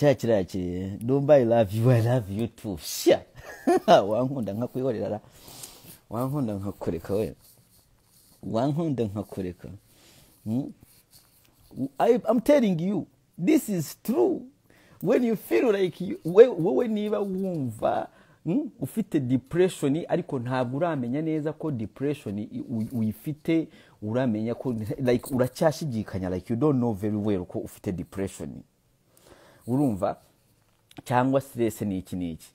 Cya kirakiriye. Dumba, I love you, I love you too. Sha. Wankunda nkakwihorera ra. Wankunda nkakureka we. Wankunda nkakureka. I'm telling you, this is true. When you feel like you, wowe niba wumva ufite depression, ariko ntabwo uramenya neza ko depression uyifite, uramenya ko like uracyashidikanya, like you don't know very well ko ufite depression, urumva, cyangwa stress ni iki n'iki,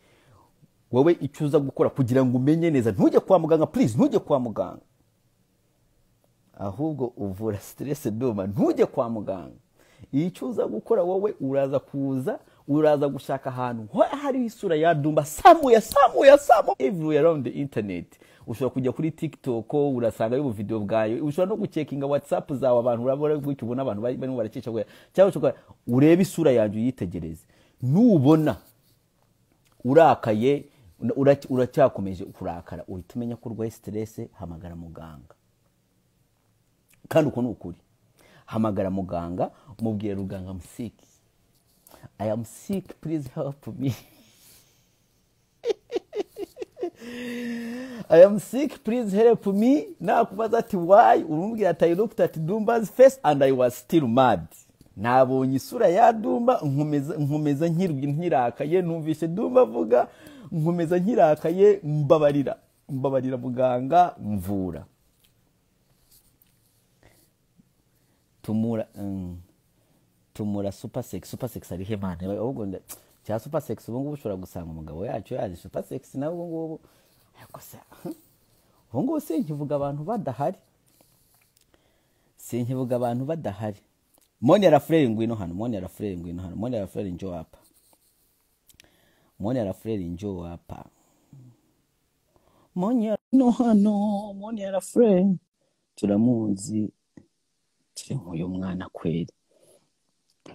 wowe icyo uza gukora kugira ngo umenye neza, ntujye kwa muganga, please, ntujye kwa muganga, ahubwo uvura stress. Duma, ntujye kwa muganga. Icyo uza gukora wowe, uraza kuza, uraza gushaka ahantu hari isura ya Dumba somewhere, somewhere, somewhere, everywhere around the internet. Ushobora kujya kuri TikTok, urasanga ubu video bwayo. Ushobora no gucheckinga WhatsApp zawe, abantu urabona gutyo, ubona abantu barimo baracisha, cyangwa ushobora urebe isura yanjye, uyitegereze. Nubona urakaye, uracyakomeje kurakara, uhita umenya ko urwaye stress. Hamagara muganga. Kandi uko ni ukuri. Hamagara muganga, umubwire: "Ruganga, I'm sick, I am sick, please help me. I am sick, please help me." Nakubaza ati: "Why?" Urumubwira ati: "I looked at Dumba's face and I was still mad. Nabonye isura ya Dumba, nkomeza nkirakaye, numvise Dumba avuga, nkomeza nkirakaye. Mbabarira, mbabarira muganga, mvura." Tumura tumura Super Sex, Super Sex ari he, man? Ahubwo cya Super Sex, ubu ngubu ushobora gusanga umugabo yacu yaje Super Sex nawe ubu ngubu. Ariko se ubu ngubu sinkivuga abantu badahari, sinkivuga abantu badahari. Moni Arafureri, ngwino hano. Moni Arafureri, ngwino hano. Moni Arafureri, njoo hapa. Moni Arafureri, njoo hapa. Moni no hano. Moni Arafureri turamuzi, turi nk'uyu mwana kweri.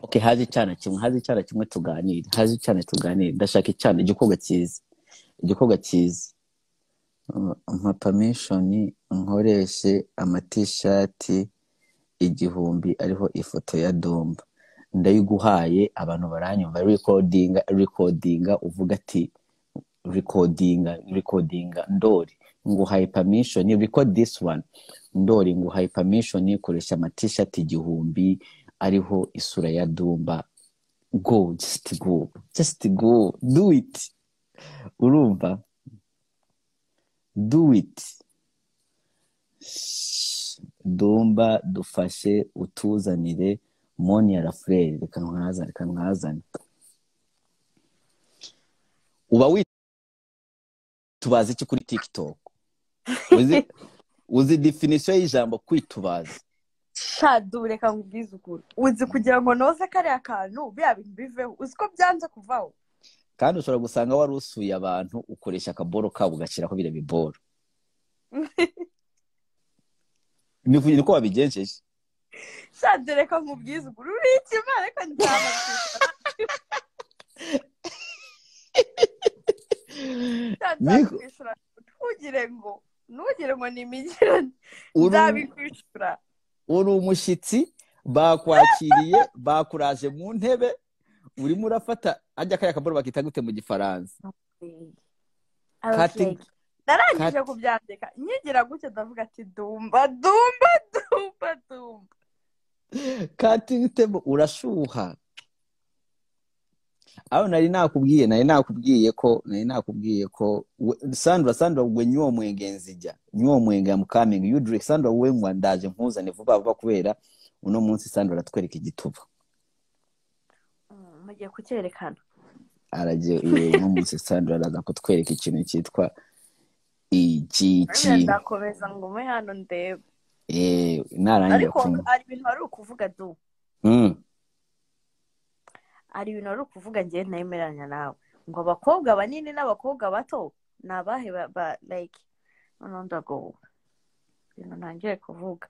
Okay, haje icyana kimwe, haje icyana kimwe tuganire, haje icyana tuganire. Ndashaka icyana, igikobwa cyiza, igikobwa cyiza. Mpa permission nkoreshe amatishati 1000 ariho ifoto ya Dumba. Ndayiguhaye, abantu baranyumva. Recordinga, recordinga, uvuga ati recordinga, recordinga. Ndori, nguhaye permission, record this one. Ndori, nguhaye permission, koresha amatishati 1000 ariho isura ya Dumba. Go, just go, just go, do it. Urumva, do it. Dumba, dufashe utuzanire Moni Arafureri. Reka mwazane, reka mwazane. Uba witubaza iki kuri TikTok? Uzi definition y'ijambo kwitubaza? Shadu, reka nkubwize ukuri. Uzi kugira ngo noze kariya kantu, biriya bintu biveho, uzi ko byanze kuvaho? Kandi ushobora gusanga wari usuye abantu, ukoresha akaboro kabo, ugashyiraho biriya biboro. Niko wabigenjeje. Shadu, reka nkubwize ukuri, uri ikimara. Reka nzabakwishyura. Nzabikwishyura, ntugire ngo ni imigirane. Nzabikwishyura. Uri umushyitsi, bakwakiriye, bakuraje mu ntebe, urimo urafata ajya kariya kaboro bakita gute mu Gifaransa? Narangije kubyandika, nyigira gutya ndavuga ati: "Dumba, Dumba, Dumba, Dumba." Cutting table, urashuha. Aho nari nakubwiye ko Sandra, Sandra, we nyuwo mwenge, nzijya nyuwo mwenge. I'm coming, you drink. Sandra, we ngwa, ndaje nkuzane vuba vuba, kubera uno munsi Sandra aratwereka igituba. Mugiye kucyerekana? Aragiye. Uno munsi Sandra araza kutwereka ikintu cyitwa igiki. Ndakomeza ngume hano ndebe. Narangira Ariko kunywa. hari ibintu wari ukuvuga, du. Hari ibintu wari ukuvuga ngewe ntemeranya nawe, ngo abakobwa banini n'abakobwa bato ni abahe ba like, noneho ndagowe, ibintu ntangiye kuvuga.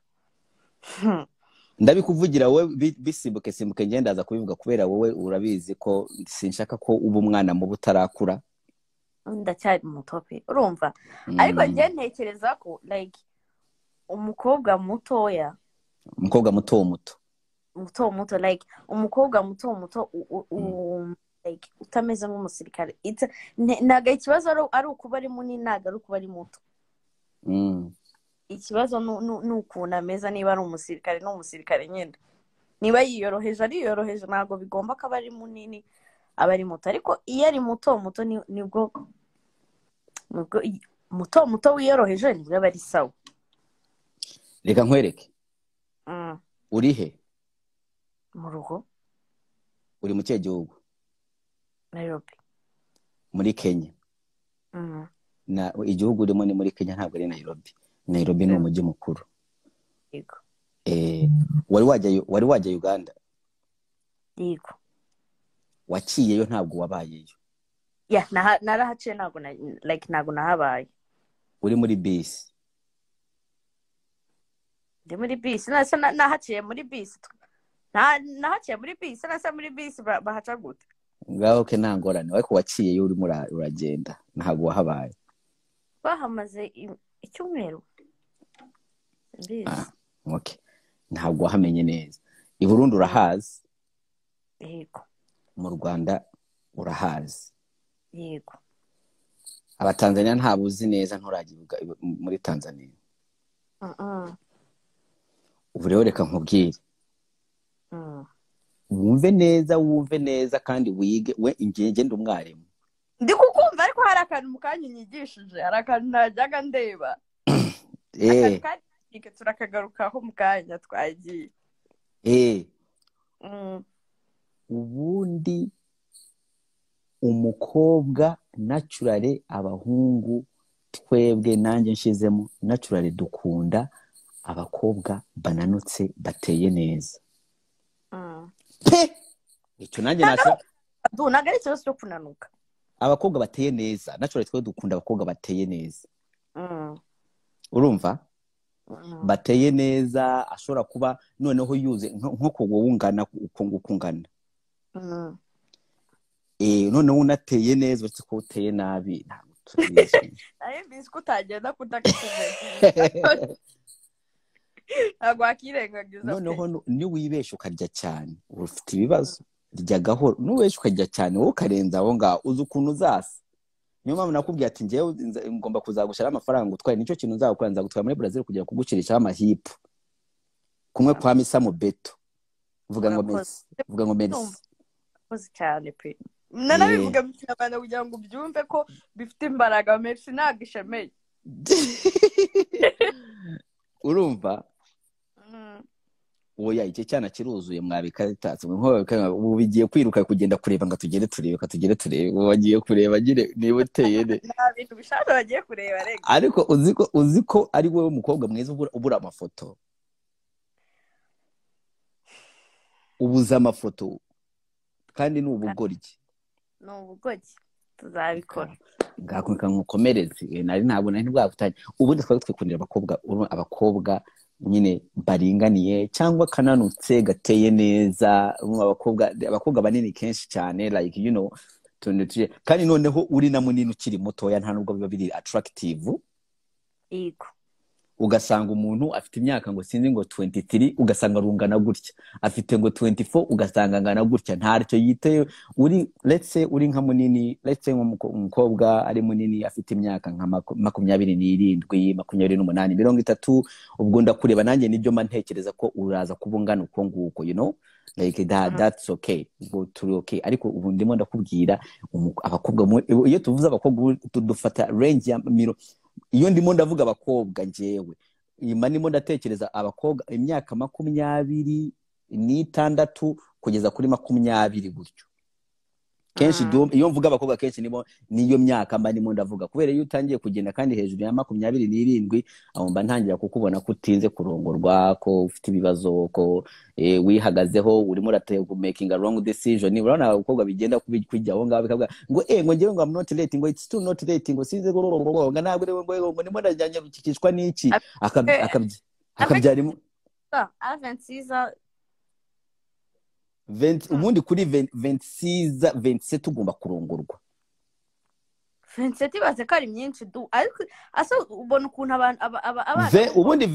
Ndabikuvugira wowe, bisimbuke simbuke, ngenda ndaza kubivuga, kubera wowe urabizi ko sinshaka ko uba umwana mubi utarakura. Ndacyari muto pe, urumva? Ariko njye ntekereza ko like umukobwa mutoya Umukobwa muto muto. Muto muto, like umukobwa muto muto like utameze nk'umusirikare. Ntabwo ikibazo ari ukuba ari munini, ntabwo ari ukuba ari muto. Ikibazo ni ukuntu ameze. Niba ari umusirikare, ni umusirikare nyine. Niba yiyoroheje, ariyoroheje. Ntabwo bigomba ko aba ari munini, aba ari muto. Ariko iyo ari muto muto, nibwo muto muto wiyoroheje, nibwo aba ari sawa. Reka nkwereke. Uri he? Mu rugo. Uri mu kihe gihugu? Nairobi. Muri Kenya? Mm. Na igihugu urimo ni muri Kenya, ntabwo ari Nairobi. Nairobi ni umujyi mukuru. Yego. Wari wajya Uganda? Yego. Waciyeyo, ntabwo wabayeyo? Yeah, narahaciye, ntabwo like ntabwo nahabaye. Uri muri bisi? Ndi muri bisi nase nahaciye muri bisi. Nahaciye muri bisi nase muri bisi bahaca gute? Ngaho ke, nta ngorane, ariko waciyeyo urimo uragenda, ntabwo wahabaye. Bahamaze icyumweru, simbizi. Ah, okay, ntabwo wahamenye neza. I Burundi urahazi? Yego. Mu Rwanda urahazi? Yego. Abatanzania ntabwo uzi neza, nturajya muri Tanzania? Mm-mm. Ubu rero reka nkubwire. Wumve neza, wumve neza kandi wige. We njye ndi umwarimu. Ndi kukumva, ariko hari akantu mu kanya unyigishije, hari akantu ntajyaga ndeba. Akantu kandi turakagarukaho mu kanya, twagiye. Ubundi umukobwa naturally, abahungu twebwe, nanjye nshizemo, naturally dukunda abakobwa bananutse, bateye neza pe. Icyo nanjye Ntabwo nasha Ntabwo ari ikibazo cyo kunanuka. Abakobwa bateye neza, naturally twe dukunda abakobwa bateye neza. Urumva? Mm. Bateye neza, ashobora kuba noneho yuze nko ku wowe ungana uko nguko ungana. Noneho unateye neza, uretse ko uteye nabi ntabwo tubizi. Nari mbizi ko utagenda kudakikuze, ntabwo wakirengagiza pe. Noneho niwibesha ukarya cyane, ufite ibibazo. Rya gahoro. Nubesha ukarya cyane wowe ukarenza aho ngaho, uzi ukuntu uzasa. Niyo mpamvu nakubwiye ati njyewe ngomba kuzagushyiraho amafaranga utwaye. Nicyo kintu nzagukora, nzagutwara muri Brazil kugira ngo kugucirishaho amahipu kumwe kwa Misa mu beto. Vuga ngo Urakoze. merci, vuga ngo merci. Ndumva urakoze cyane pe. Nanabivuga mu Kinyarwanda kugira ngo ubyumve ko bifite imbaraga. Merci ntabwo ishemeye. Urumva? Mm. Oya, iki cyana kiruzuye, mwabikaritatse ubu bigiye kwiruka kugenda kureba ngo tugende turebe, ka tugende turebe. Ubu bagiye kureba nyine niba uteye ne. Nta bintu bishaje bagiye kureba rega. Ariko uzi ko ari wowe mukobwa mwiza ubura amafoto, ubuze amafoto kandi ni ubugoryi. Ni ubugoryi, tuzabikora. Ngakomeka nkukomereze. Nari ntabwo nari bwagutanye. Ubundi twari twikundira abakobwa, abakobwa nyine baringaniye cyangwa kananutse, gateye neza. Urumva, abakobwa banini kenshi cyane, like tuntu kandi noneho uri na munini ukiri mutoya, nta nubwo biba biri attractive. Ugasanga umuntu afite imyaka ngo sinzi ngo 23, ugasanga rungana gutya, afite ngo 24, ugasanga angana gutya, ntacyo yiteye. Uri, let's say uri nka munini, let's say umukobwa ari munini, afite imyaka nka 27, 28, 30, ubwo ndakureba nanjye nibyo mba ntekereza ko uraza kuba ungana uko nguko, like that. That's okay, ubwo turi okay. Ariko ubu ndimo ndakubwira abakobwa iyo tuvuze abakobwa ubu dufata range ya iyo ndimo ndavuga abakobwa, njyewe nyuma ndimo ndatekereza abakobwa imyaka 26 kugeza kuri 20 gutyo kenshi. Iyo mvuga abakobwa kenshi nibo niyo myaka mba ndimo ndavuga, kubera iyo utangiye kugenda kandi hejuru ya 27, aho mba ntangira kukubona ko utinze kurongorwa, ko ufite ibibazo, ko wihagazeho, urimo making a wrong decision. Urabona abakobwa bigenda kujya aho ngaho bikavuga ngo ngo njyewe ngo I'm not late, ngo it's too not late, ngo sinzi ngo ntabwo ngo ndimo ndajyanyarukikishwa n'iki. Akabyara A 26. Ubundi kuri 26, 27 ugomba kurongorwa. 27 baze ko ari myinshi du, ariko asa ubona ukuntu abantu abana Ubundi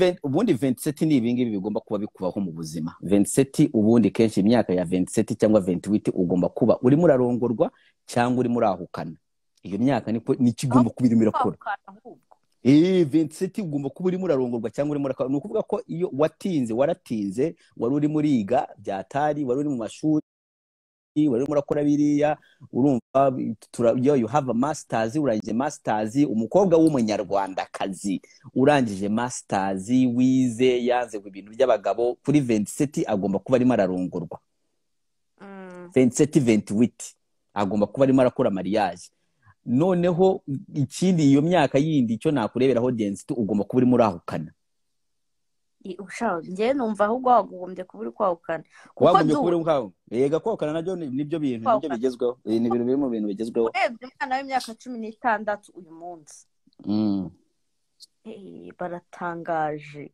27 ni ibingibi bigomba kuba bikubaho mu buzima. 27 ubundi kenshi imyaka ya 27 cyangwa 28 ugomba kuba urimo urarongorwa cyangwa urimo urahukana. Iyo myaka niko nikigomba kuba irimo irakora. 27 ugomba kuba urimo urarongorwa cyangwa urimo urakora. Ni ukuvuga ko iyo watinze waratinze, wari uri muriga byatari, wari uri mu mashuri, wari urimo urakora biriya, urumva you have a masters, urangije masters, umukobwa w'umunyarwandakazi urangije masters, wize, yanze ibintu by'abagabo, kuri 27 agomba kuba arimo ararongorwa. 27 28 agomba kuba arimo arakora mariage. Noneho ikindi iyo myaka yindi icyo nakureberaho density ugomba kuba urimo urahukana. Njye numva ahubwo wagombye kuba uri kwahukana. Wagombye kuba uri kwahukana. Yega kwahukana nabyo nibyo bintu nibyo bigezweho. Ni ibintu biri mu bintu bigezweho. Urebye umwana w'imyaka 16 uyu munsi. Baratangaje.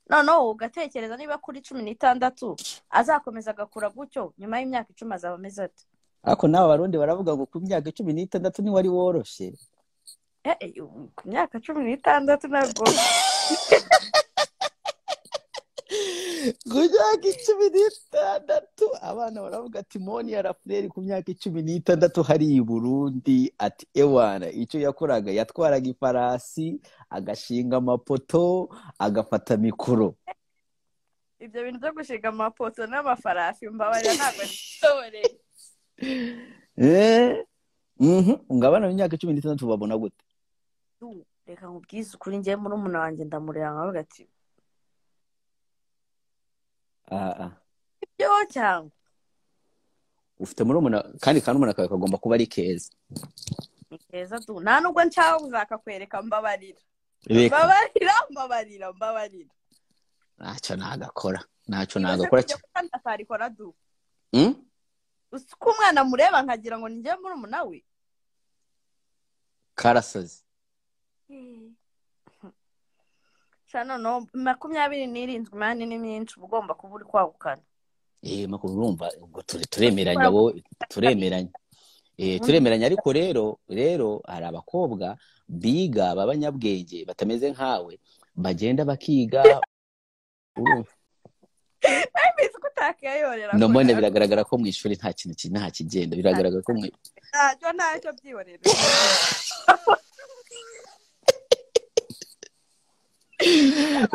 No, ugatekereza niba kuri 16 azakomeza agakura gutyo nyuma y'imyaka 10 azaba ameze ate? Ariko nawe Abarundi baravuga ngo ku myaka 16 ni wari woroshe. Ku myaka 16 ntabwo. Ku myaka 16 abana baravuga ati Moni yarafureri ku myaka 16 hari i Burundi, ati ewana icyo yakoraga yatwaraga ifarasi, agashinga amapoto, agafata mikoro. Ibyo bintu byo gushinga amapoto n'amafarasi mbabarira ntabwo nishoboreye. Ngabana imyaka 16 babona gute? Reka nkubwize ukuri, njye muri umuntu wanjye ndamureba nkavuga ati ibyo cyangwa ufite muri umuntu kandi umuntu kagomba kuba ari keza. Ni keza du, nta nubwo nshaka kuzakakwereka, mbabarira. Mbabarira, mbabarira, mbabarira. Ntacyo nagakora, ntacyo nagakora. Atarikora du. Uko umwana mureba nkagira ngo njye muri umuntu we. Karasazi. Shano no 27 mani ni myinshi ugomba kuba uri kwahukana. Urumva ubwo turemeranya bo turemeranya. Turemeranya ariko rero hari abakobwa biga babanyabwenge batameze nkawe bagenda bakiga urumva. No mbone biragaragara ko mu ishuri nta kintu nta kigenda, biragaragara ko ntacyo byihorera.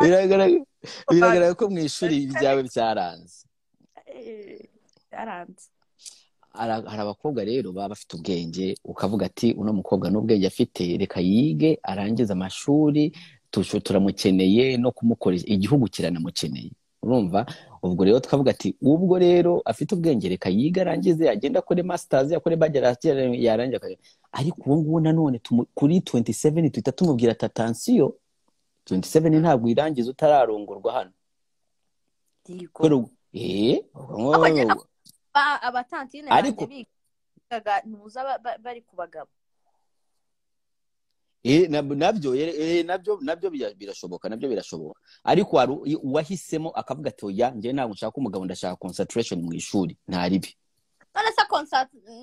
Biragaragara ko mu ishuri ibyawe byaranze. Byaranze. Hari abakobwa rero baba bafite ubwenge, ukavuga ati uno mukobwa n'ubwenge afite reka yige arangize amashuri, turamukeneye no kumukoresha, igihugu kiranamukeneye. Urumva ubwo rero tukavuga ati ubwo rero afite ubwenge reka yiga arangize agenda akore masters, akore bachelor yarangiza. Ariko ubu ngubu nanone kuri 27 tuhita tumubwira ati attention 27 ntabwo irangiza utararongorwa hano. Abatantine banjye bigaga ntuza bari ku bagabo. Nabyo birashoboka, nabyo birashoboka. Ariko uwahisemo akavuga ati oya njye ntabwo nshaka umugabo, ndashaka concentration mu ishuri, nta ribi. None se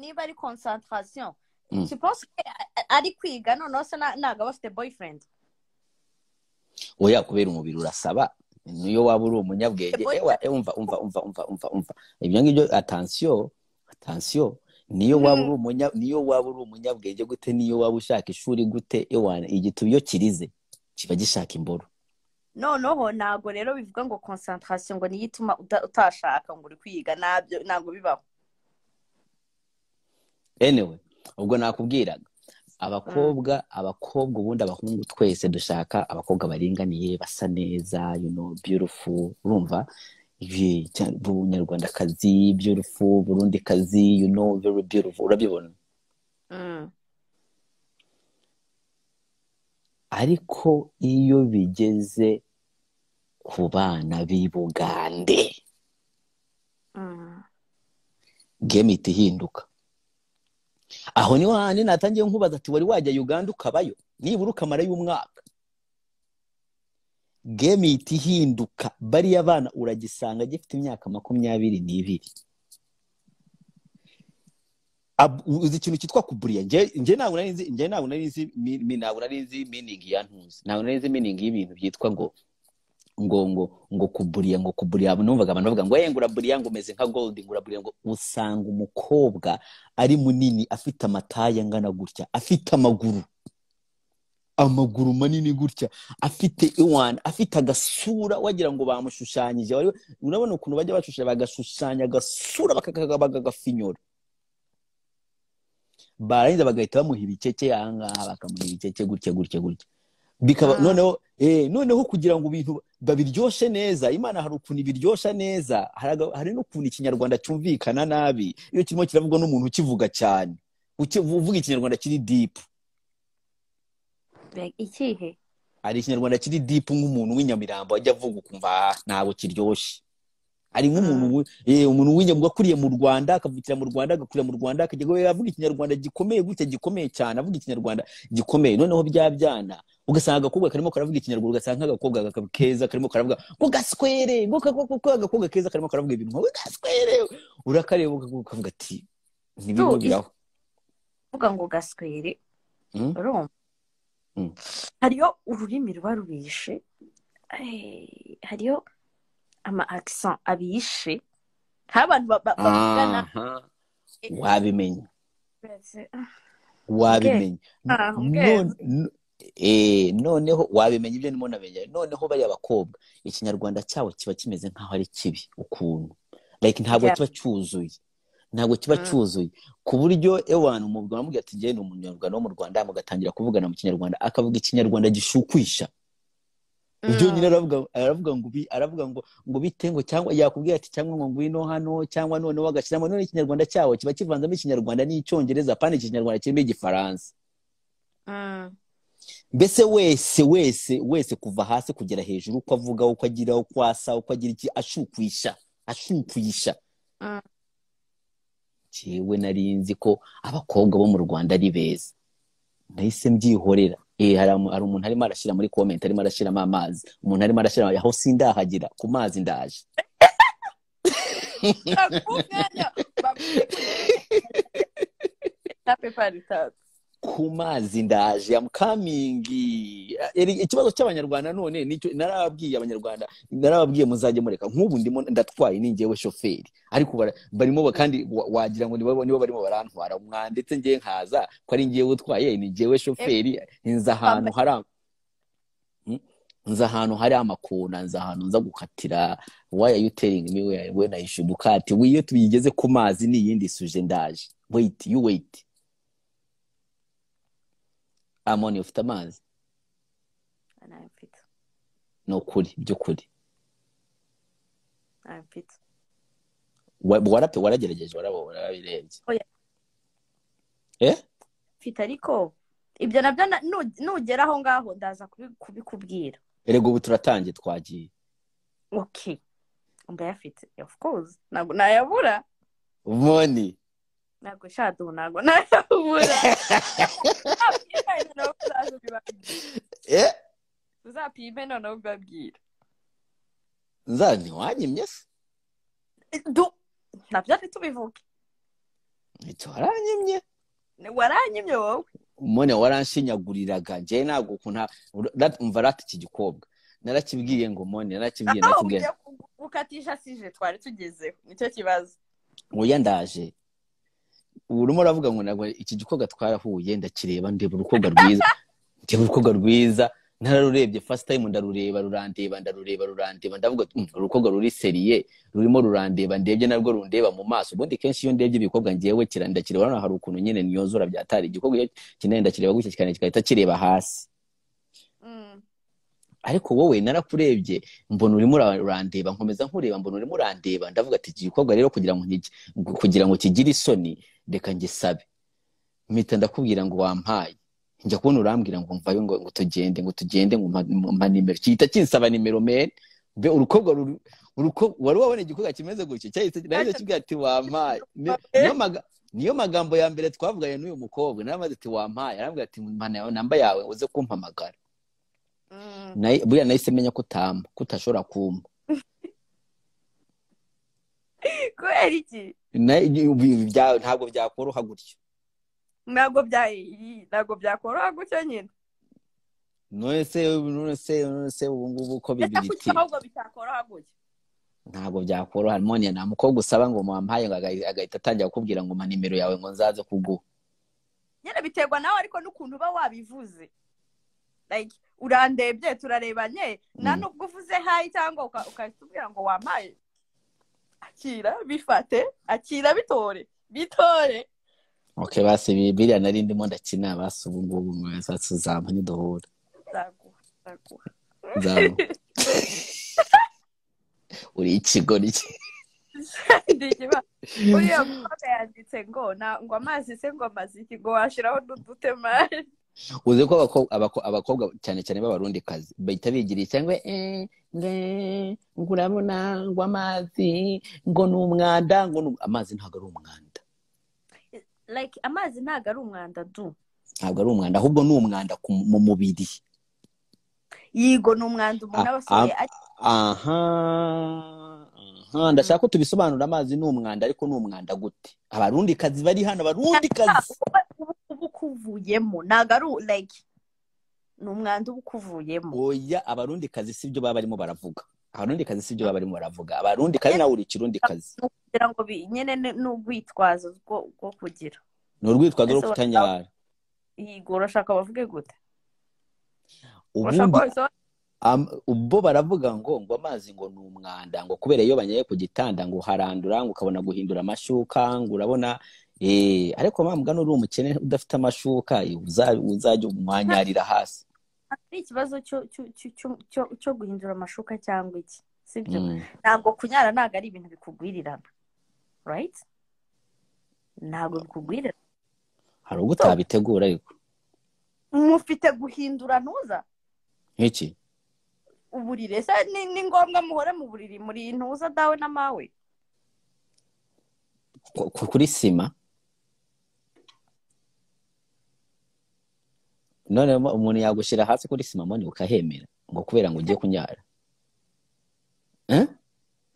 niba ari concentration, tu penses que ari kwiga none se ntabwo bafite boyfriend? Oya kubera umubiri urasaba, niyo waba uri umunyabwenge. Umva ibyo ngibyo, attention niyo waba uri umunyabwenge gute, niyo waba ushaka ishuri gute, ewana igituba iyo kirize kiba gishaka imboro. Noneho ntago rero bivuga ngo concentration ngo niyo ituma utashaka ngo uri kwiga, nabyo ntago bibaho. Anyway, ubwo nakubwiraga abakobwa ubundi abahungu twese dushaka abakobwa baringaniye, basa neza, you know, beautiful, urumva ibi Bunyarwandakazi beautiful, Burundikazi, you know, very beautiful, urabibona. Ariko iyo bigeze ku bana b'i Bugande, game ihita ihinduka. Aho niho handi natangiye nkubaza ati wari wajya Uganda ukabayo nibura ukamarayo umwaka. Game ihita ihinduka, bariya bana uragisanga gifite imyaka 22. Uzi ikintu cyitwa kuburiya? Nge ntabwo nari nzi meaning ya ntuzi, ntabwo nari nzi meaning y'ibintu byitwa ngo kuburiya, ngo kuburiya. Numvaga abantu bavuga ngo ngo uraburiya, ngo umeze nka gold, ngo uraburiya, ngo usanga umukobwa ari munini, afite amataye angana gutya, afite amaguru manini gutya, afite iwana, afite agasura wagira ngo bamushushanyije. Urabona ukuntu bajya bashushanya, bagashushanya agasura bakagafinyora, barangiza bagahita bamuha ibikeke ahangaha, bakamuha ibikeke gutya gutya gutya, bikaba noneho kugira ngo ibintu babiryoshe neza. Imana hari ukuntu ibiryosha neza, hari n'ukuntu ikinyarwanda cyumvikana nabi iyo kirimo kiravugwa n'umuntu ukivuga cyane, uvuga ikinyarwanda kiri deep. Ikihe? Hari ikinyarwanda kiri deep nk'umuntu w'inyamirambo ajya avuga ukumva ntabwo kiryoshye. Ari nk'umuntu umuntu w'inyambo akuriye mu Rwanda, akavukira mu Rwanda, agakurira mu Rwanda, akajya avuga ikinyarwanda gikomeye gutya, gikomeye cyane, avuga ikinyarwanda gikomeye. Noneho bya byana ugasanga agakobwa karimo karavuga ikinyarwanda, ugasanga nk'agakobwa keza karimo karavuga ngo gaswere, ngo agakobwa keza karimo karavuga ibintu ngo gaswere, urakareba ukavuga ati ntibirimo biraho. Uvuga ngo gaswere, urumva hariyo ururimi ruba rubishe, hariyo ama accent abishe, hari abantu bavugana. Wabimenye. Noneho wabimenye ibyo ndimo namenye. Noneho bari abakobwa ikinyarwanda cyabo kiba kimeze nkaho ari kibi ukuntu, like ntabwo kiba cyuzuye, ntabwo kiba cyuzuye ku buryo ewana umugabo amubwira ati njye ni umunyarwanda wo mu Rwanda, mugatangira kuvugana mu kinyarwanda, akavuga ikinyarwanda gishukwisha. Ibyo nyine aravuga ngo bite, ngo cyangwa yakubwira ati cyangwa ngo ngwino hano, cyangwa noneho agashyiramo none ikinyarwanda cyabo kiba kivanzamo ikinyarwanda n'icyongereza, pani ikinyarwanda kirimo igifaransa. Mbese wese wese wese kuva hasi kugera hejuru, uko avuga, uko agira, uko asa, uko agira iki, ashukwisha. Jewe nari nzi ko abakobwa bo mu Rwanda ari beza, nahise mbyihorera. Hari umuntu arimo arashyira muri comment, arimo arashyiramo amazi, umuntu arimo arashyira aho sindahagira ku mazi ndaje. Ku mazi ndaje, I'm coming. Ikibazo cy'abanyarwanda none nicyo narababwiye abanyarwanda, narababwiye muzajye mureka. Nk'ubu ndimo ndatwaye ni njyewe shoferi, ariko barimo kandi wagira ngo nibo barimo barantwara, mwanditse ngiye nkaza ko ari njyewe utwaye, ni njyewe shoferi. Nza ahantu hari amakona, nza ahantu nza gukatira. Why are you telling me when I should cut? Iyo tubigeze ku mazi ni yindi suje ndaje. Wait, you wait. Amoni ufite amazi? Mfite. No kuri by'ukuri. Mfite. Warape waragerageje, warabirebye. Oya. Mfite ariko ibyo nabyo nugera aho ngaho ndaza kubikubwira. Erego ubu turatangiye twagiye. Okay. Ndayafite of course. Ntabwo nayabura. Moni. Ntabwo shadu, ntabwo nayabura. Uzapime noneho ubabwira. Nzani wanyimye se? Nabyo ntitubivuge. Icyo waranyimye? Waranyimye wowe. Mone waranshinyaguriraga nje ntabwo ukuntu umva rati iki gikobwa. Narakibwiye ngo mone narakibwiye. Ukatisha sije twari tugezeho. Nicyo kibazo. Oya ndaje. Urimo uravuga ngo ntabwo iki gikobwa twarahuye, ndakireba ndeba urukobwa rwiza. Ndeba urukobwa rwiza, nararurebye first time, ndarureba rurandeba, ndarureba rurandeba, ndavuga urukobwa ruri seriye, rurimo rurandeba, ndebye narwo rundeba mu maso. Ubundi kenshi iyo ndebye ibikobwa ngewe kirandakireba, urabona hari ukuntu nyine niyonzora byatari igikobwa kinene ndakireba gutya kikane kigahita kireba hasi. Ariko wowe narakurebye mbona urimo urandeba, nkomeza nkureba mbona urimo urandeba, ndavuga ati iki gikobwa rero kugira ngo kigire isoni reka ngisabe. Mpita ndakubwira ngo wampaye, njya kubona urambwira ngo mvayo ngo tugende, ngo mpa nimero, gihita kinsaba nimero men. Be urukobwa wari wabona igikobwa kimeze gutyo cyahise nahise kibwira ati wampaye. Niyo magambo ya mbere twavuganye n'uyu mukobwa, naramaze ati wampaye, arambwira ati mpa namba yawe uze kumpamagara. Buriya nahise menya ko utamba, ko utashobora kumpa. Kubera iki? Ntabwo byakoroha gutyo. Ntabwo byakoroha gutyo nyine. None se ubu ngubu ko bibiri ahubwo bitakoroha gutyo. Ntabwo byakoroha. Monia nta mukobwa usaba ngo mumpaye ngo agahita atangira kukubwira ngo ma nimero yawe ngo nzaze kuguha. Nyine biterwa nawe ariko n'ukuntu uba wabivuze. Like urandebye turarebanye nta nubwo uvuze hi cyangwa ukatubwira ngo wampaye. Akira bifate, akira bitore. Okay, basi biriya nari ndimo ndakina, basi ubu ngubu mwazatuzampa niduhura. Nzaguha. Uri ikigori uriya mukobwa yanditse ngo ngo amazi se ngo amazi iki ngo washiraho n'udutema. Uzi ko abakobwa cyane cyane b'abarundikazi bahita bigiriye cyangwa ngo urabona ngo amazi ngo ni umwanda, ngo amazi ntabwo ari umwanda. Like amazi ntabwo ari umwanda du. Ntabwo ari umwanda, ahubwo ni umwanda mu mubiri. Yigo ni umwanda umuntu aba asohoye. Aha, ndashaka ko tubisobanura. Amazi ni umwanda ariko ni umwanda gute? Abarundikazi bari hano, abarundikazi ubu kuvuyemo ntabwo ari like ni umwanda ubu kuvuyemo. Oya, abarundikazi sibyo baba barimo baravuga. Abarundikazi sibyo baba barimo baravuga. Abarundikazi nawe uri ikirundikazi. Kugira ngo nyene n'urwitwazo rwo kugira. Ni urwitwazo rwo kutanyara. Yigo urashaka bavuge gute? Ubundi ubwo baravuga ngo amazi ngo ni umwanda, ngo kubera iyo banyaye ku gitanda ngo harandura, ngo ukabona guhindura amashuka, ngo urabona ariko mambwa uri umukene udafite amashuka uzajya umwanyarira hasi. Ari ikibazo cyo guhindura amashuka cyangwa iki, sibyo? Ntabwo kunyara ntabwo ari ibintu bikugwirirana, right? Ntabwo bikugwirirana. Hari ubwo utabitegura ariko mufite guhindura ntuza iki uburiri. Ese ni ngombwa muhore mu buriri muri ntuza dawe na mawe kuri sima? None umuntu yagushira hasi kuri sima moni ukahemera ngo kubera ngo ugiye kunyara?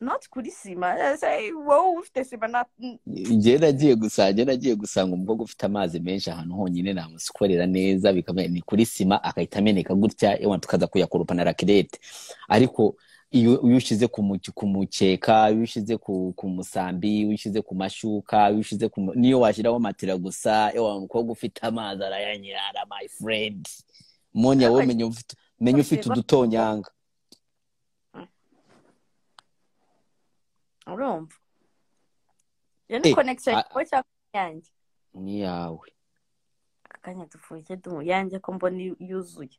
Not kuri sima. Ese wowe ufite sima na ngiye nagiye gusanga umukobwa ufite amazi menshi ahantu honyine namusukorera neza bikamenya ni kuri sima akahita ameneka gutya, ewa tukaza kuyakurupa na rakirete. Ariko iyo ushize ku mukeka, iyo ushize ku musambi, iyo ushize ku mashuka, iyo ushize ku niyo washyiraho matera gusa, ewa umukobwa ufite amazi arayanyara my friend. Monya wowe menya ufite udutonyanga. Urumva iyo ni connection yawe cyangwa yanjye? Ni yawe. Akanya dufuye du yanjye ko mbona yuzuye.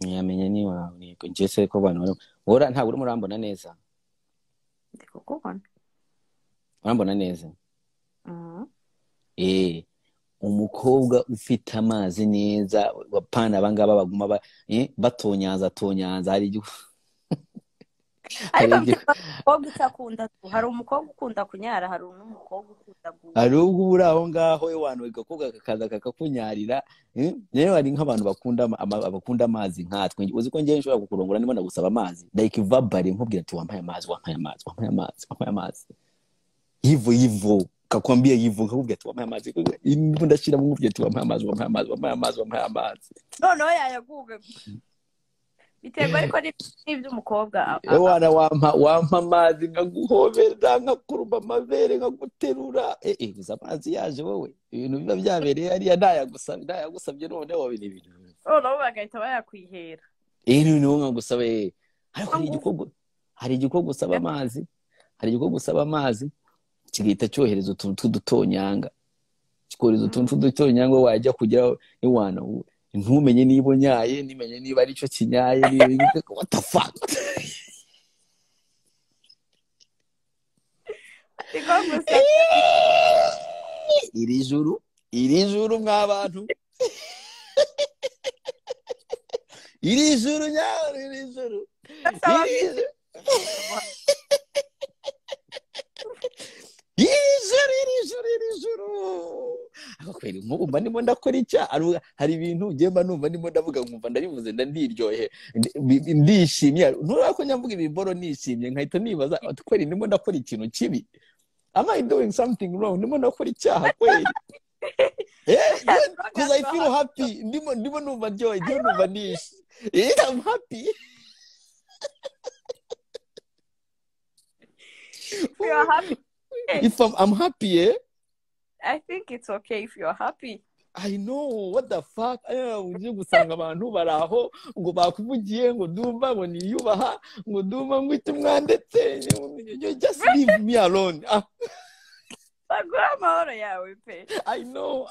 Ntiyamenya ni wawe. Ngiye se ko abantu ora ntabwo urimo urambona neza. Ndi kukubona. Urambona neza? Umukobwa ufite amazi neza, bapana abangaba baguma batonyanza tonyanza hari igihe. Ariko umukobwa utakunda, hari umukobwa ukunda kunyara, hari n'umukobwa ukunda hari ubwo uri aho ngaho ewana ugakobwa kakaza kakakunyarira. Rero hari nk'abantu bakunda amazi nkatwe. Uzi ko ngiye nshobora kukurongora ndimo ndagusaba amazi like verbally nkubwira ati wampaye amazi, wampaye amazi, wampaye amazi, wampaye amazi. Hivyo kakwambia hivyo nkakubwira ati wampaye amazi, ndashira nkubwira ati wampaye amazi, wampaye amazi, wampaye amazi, wampaye amazi. No yayaguga biterwa ariko n'iby'umukobwa. Ewana wampa amazi nkaguhobera, nkakurumba amabere, nkaguterura. Gusa amazi yaje wowe ibintu biba byabereye hariya ntayagusabye noneho ibintu noneho bagahita bayakwihera. Noneho nkagusaba. Ariko hari igikorwa usaba amazi, hari igikorwa usaba amazi kigahita cyohereza utuntu tw'udutonyanga, kikohereza utuntu tw'udutonyanga wajya kugeraho ewana ntumenye niba unyaye, nimenye niba ari cyo kinyaye, niba what the fuck. Iri juru mwabantu, iri juru nyaro, iri juru, iri juru. Kweli nkumva ndimo ndakora icya hari ibintu ngiye mba numva ndimo ndavuga nkumva ndabivuze ndiryohe ndishimye. Nturako nyamvuga ibiboro nishimye nkahita nibaza kweli ndimo ndakora ikintu kibi. Am I doing something wrong? Ndimo ndakora icyaha kweli? Because I feel happy. Ndimo numva joy, ndimo numva nishi. I'm happy. If you're happy. If I'm happy, eh? I think it's okay if you're happy. I know, what the fuck? Ugiye gusanga abantu baraho ngo bakuvugiye ngo Dumba ngo niyubaha ngo Dumba ngo ite mwandetse, just leave me alone. Baguha amahoro yawe pe. I know.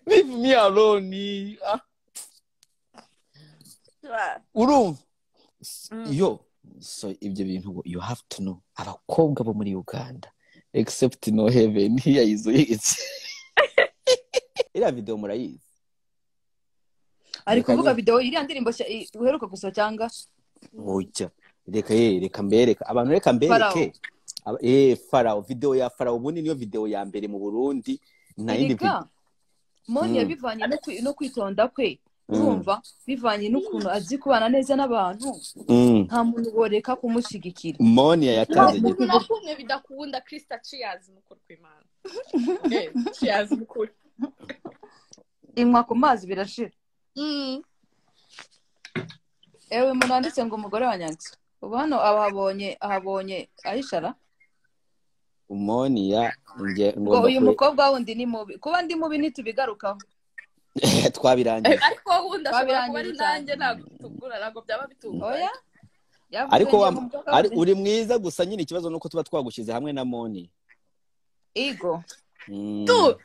Leave me alone. Urumva? Yo, so ibyo bintu you have to know. Abakobwa bo muri Uganda except no heaven here is it. Iriya video murayizi? Ari kuvuga video iriya ndirimbo uheruka gusa cyangwa? Oya, reka mbereka abantu, reka mbereke. Farao, video ya Farao ubundi niyo video ya mbere mu Burundi, nta yindi video. Moni yabivanye no kwitonda kwe, urumva bivanye n'ukuntu azi kubana neza n'abantu, nta muntu boreka kumushigikira. Moni yatanze umuntu nakumwe bidakunda. Krista cheers mukuru kw'Imana. Cheers mukuru. Inywa ku mazi birashira. Ewe munanditse ngo umugore wa Nyanza ubu hano ahabonye Aishara. Moni ya ngo uyu mukobwa wundi ni mubi, kuba ndi mubi ntitubigarukaho. Twabirangije. Ariko wundi ashobora kuba ari nanjye ntabwo tugura, ntabwo byaba bitunguranye. Oya, ariko uri mwiza gusa nyine ikibazo nuko tuba twagushyize hamwe na Moni. Ego. Tu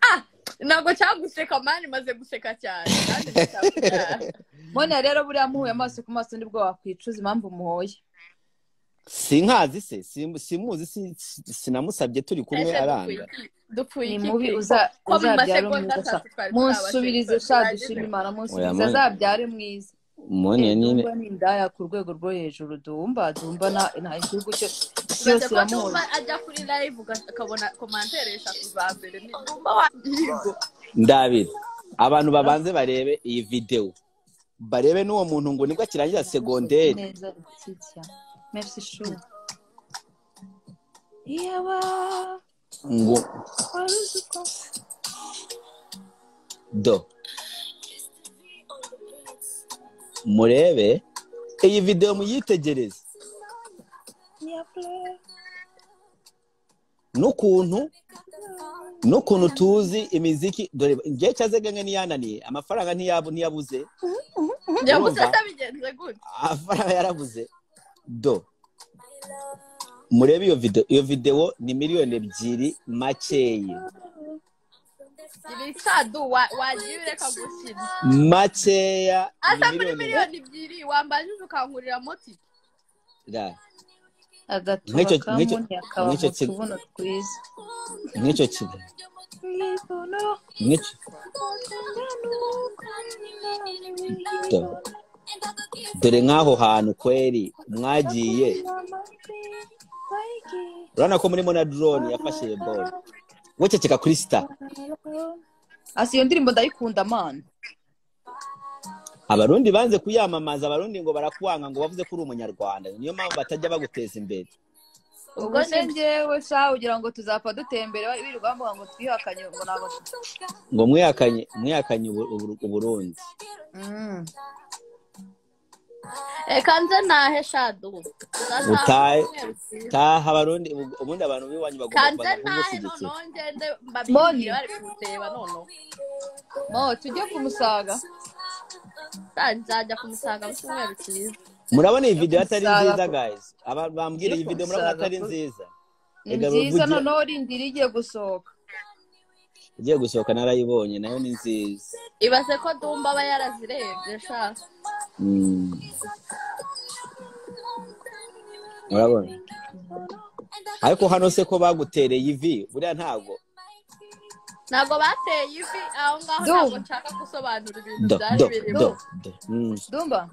ntabwo cyaguseka mani, maze guseka cyane. Moni rero buriya muhuye amaso ku maso nibwo wakwicuza impamvu muhoye. Sinkazi se, simuzi, sinamusabye turi kumwe aranga. Ni mubi uzabyara mwiza. Munsubirize sha dushima Imana, munsubirize azabyare mwiza. Moni nyine ni indaya ku rwego rwo hejuru. Dumba na igihugu cyo cyose iramuzi. Ajya kuri live akabona commentaire eshatu za mbere ni Dumba wa yigo. Ndabira abantu babanze barebe iyi video, barebe n'uwo muntu ngo nibwo akirangiza secondaire. Neza Letitia. Merci chou. Yawa ngo do murebe iyi video muyitegereze n'ukuntu tuzi imiziki. Dore ngiye cyazegenge niyananiye amafaranga ntiyabuze yabuze atabigenze gute, amafaranga yarabuze. Do murebe iyo video, iyo video ni 2 miliyoni makeye. Ibisadu wagiye ureka gukina makeya asa muri 2 miliyoni wambajije ukankurira moti da agatuba kamuni akaba mu tubuno twiza nk'icyo kigo nk'icyo. Dore nk'aho hantu kweri mwagiye, urabona ko murimo na drone yafashe ball. Wececeka kuri star. Asi iyo ndirimbo ndayikunda man. Abarundi banze kuyamamaza, abarundi ngo barakwanga ngo bavuze ko uri umunyarwanda, niyo mpamvu batajya baguteza imbere. Ubwo se njyewe sha ugira ngo tuzapfa dutembere birirwa bavuga ngo twihakanye, ngo ntabwo ngo mwihakanye Uburundi. Kanze nahe shadu utahe taha abarundi, ubundi abantu biwanyu bagomba kanze nahe noneho ngende mbabwire bari kuteba noneho. Mo tujye kumusaga, nzajya kumusaga mu cyumweru cyiza. Murabona iyi video atari nziza guys? Abantu bambwira iyi video murabona atari nziza? Ni nziza noneho rindira igiye gusohoka. Igiye gusohoka narayibonye nayo ni nziza. Ibaze ko Dumba aba yarazirebye sha. Murabona ariko hano se ko bagutereye ivi buriya ntago bateye ivi aho ngaho, ntago nshaka gusobanura ibintu byari birimo. Dumba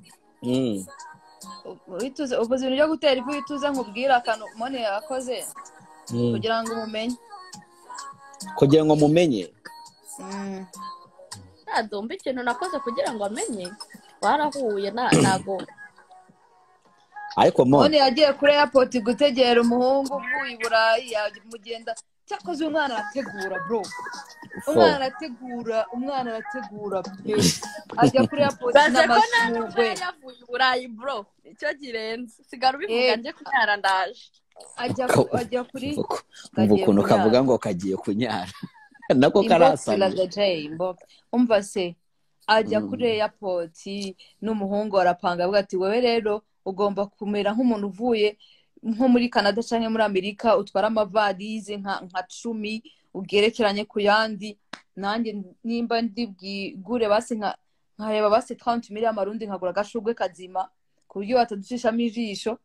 utuze uvuze ibintu byo gutera ivi, utuze nkubwira akantu Moni yakoze kugira ngo umumenye. Kugira ngo mumenye. Dumba ikintu nakoze kugira ngo amenye, warahuye ntago. Ariko Moni yagiye kuri airport gutegera umuhungu uvuye i Burayi yamugenda. Cyakoze umwana arategura bro. Umwana arategura pe. Ajya kuri airport n'amashugwe. Yavuye i Burayi bro. Icyo kirenze. Sigara ubivuga nje kunyara ndaje. Ajya kuri ukuntu kavuga ngo kagiye kunyara. Nako karasamye. Umva se ajya kuri airport n'umuhungu arapanga avuga ati wewe rero ugomba kumera nk'umuntu uvuye nko muri Canada canke muri Amerika utwara amavalize nka 10 ugerekeranye ku yandi, nanjye nimba ndibwigure basi nkareba basi 30 miliyoni amarundi nkagura agashugwe kazima ku buryo bataducishamo ijisho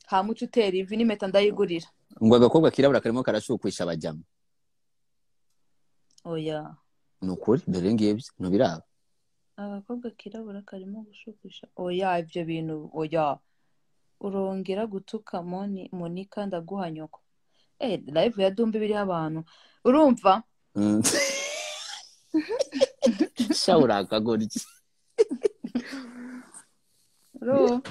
hamuca utera ivi n'impeta ndayigurira. Ngo agakobwa kirabura karimo karashukwisha abajyamo. Oya ni ukuri dore ngibyo ntubiraba. Agakobwa kirabura karimo gushukisha. Oya ibyo bintu oya. Urongera gutuka Monica ndaguha nyoko. Live ya Dumbi biri abantu. Urumva? Shaura akagoryi. Ro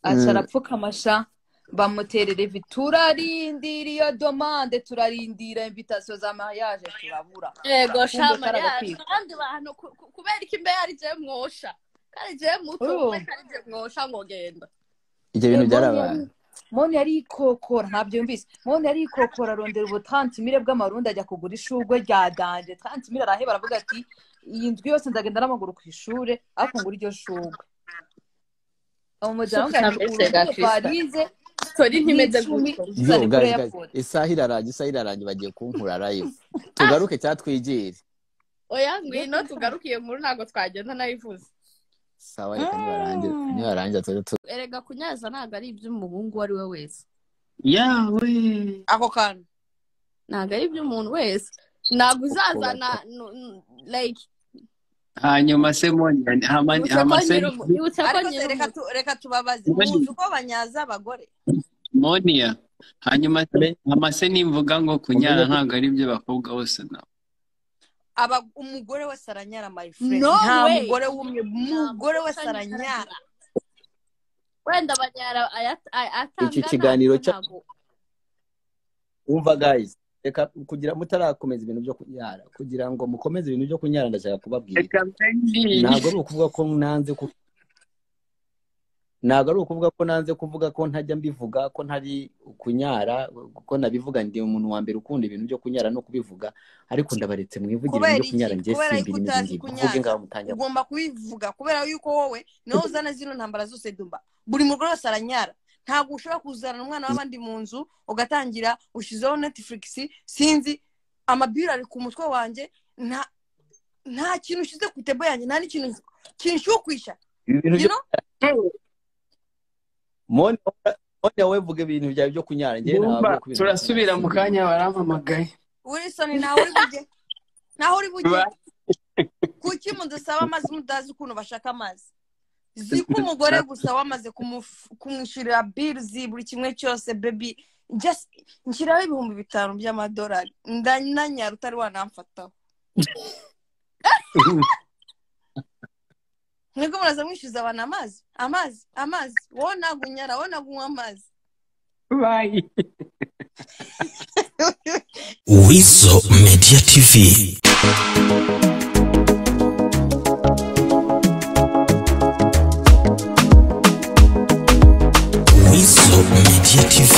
acarapfuka amasha bamuterere ivi turarindira iyo demande, turarindira invitation za mariage turabura. Yego sha mariage kandi bantu kubera iki mbe ari je mwosha. Kandi je muto kandi je mwosha ngo genda. Ibyo bintu byarabaye. Moni yari ikokora ntabyo yumvise. Moni yari ikokora arondera ubu 30,000 bw'amarundi ajya kugura ishugwe rya danje. 30,000 araheba aravuga ati iyi ndwi yose ndagenda n'amaguru ku ishure ariko ngura iryo shugwe. Umujyango ari tori ntimeze gutyo. Isaha irarangiye bagiye kunkura live. Tugaruke cyatwigire. Oya ngwino tugarukiye nkuru ntago twagenda nayivuze. Sawa reka nibarangira tuze. Erega kunyaza ntago ari iby'umuhungu ari we wese. Yawe ako kantu ntago ari iby'umuntu wese. Ntago uzazana like hanyuma se Moni ariko reka tubabaze muzi uko banyaza abagore. Monia hanyuma amase nimvuga ngo kunyara ntago ari ibyo bakobwa bose nabo. Aba umugore wese aranyara my friend. Nta mugore wumwe umugore wese aranyara. Wenda banyara atangana. Iki kiganiro cya umva guys reka kugira mutarakomeza ibintu byo kunyara, kugira ngo mukomeze ibintu byo kunyara ndashaka kubabwira. Ntabwo ari ukuvuga ko nanze ntabwo ari ukuvuga ko nanze kuvuga ko ntajya mbivuga ko ntari kunyara, kuko nabivuga ndi umuntu wa mbere ukunda ibintu byo kunyara no kubivuga, ariko ndabaretse mwivugire ibintu byo kunyara njye simbiri n'ibindi kuvuge ngaho mutangira. Ugomba kubivuga kubera yuko wowe niho uzana zino ntambara zose Dumba. Buri mugore wese aranyara. Ntabwo ushobora kuzana umwana w'abandi mu nzu ugatangira ushizeho Netflix sinzi amabiro ari ku mutwe wanjye nta kintu ushize ku table yanjye nta n'ikintu kinshukwisha. You know? Moni wowe vuga ibintu byawe byo kunyara njye ntabwo kubira. Turasubira mu kanya barampamagaye. Wilson nawe uri bujye. Naho uri bujye. Kuki mudusaba amazi mudazi ukuntu bashaka amazi? Ziko umugore gusa wamaze kumwishyurira bills buri kimwe cyose baby just nshyiraho $5,000 by'amadolari ndananyara utari wanamfataho. Niko muraza mwishyuza abantu amazi wowe ntabwo unyara wowe ntabwo unywa amazi. Bye. Weasel Media TV. Weasel Media TV.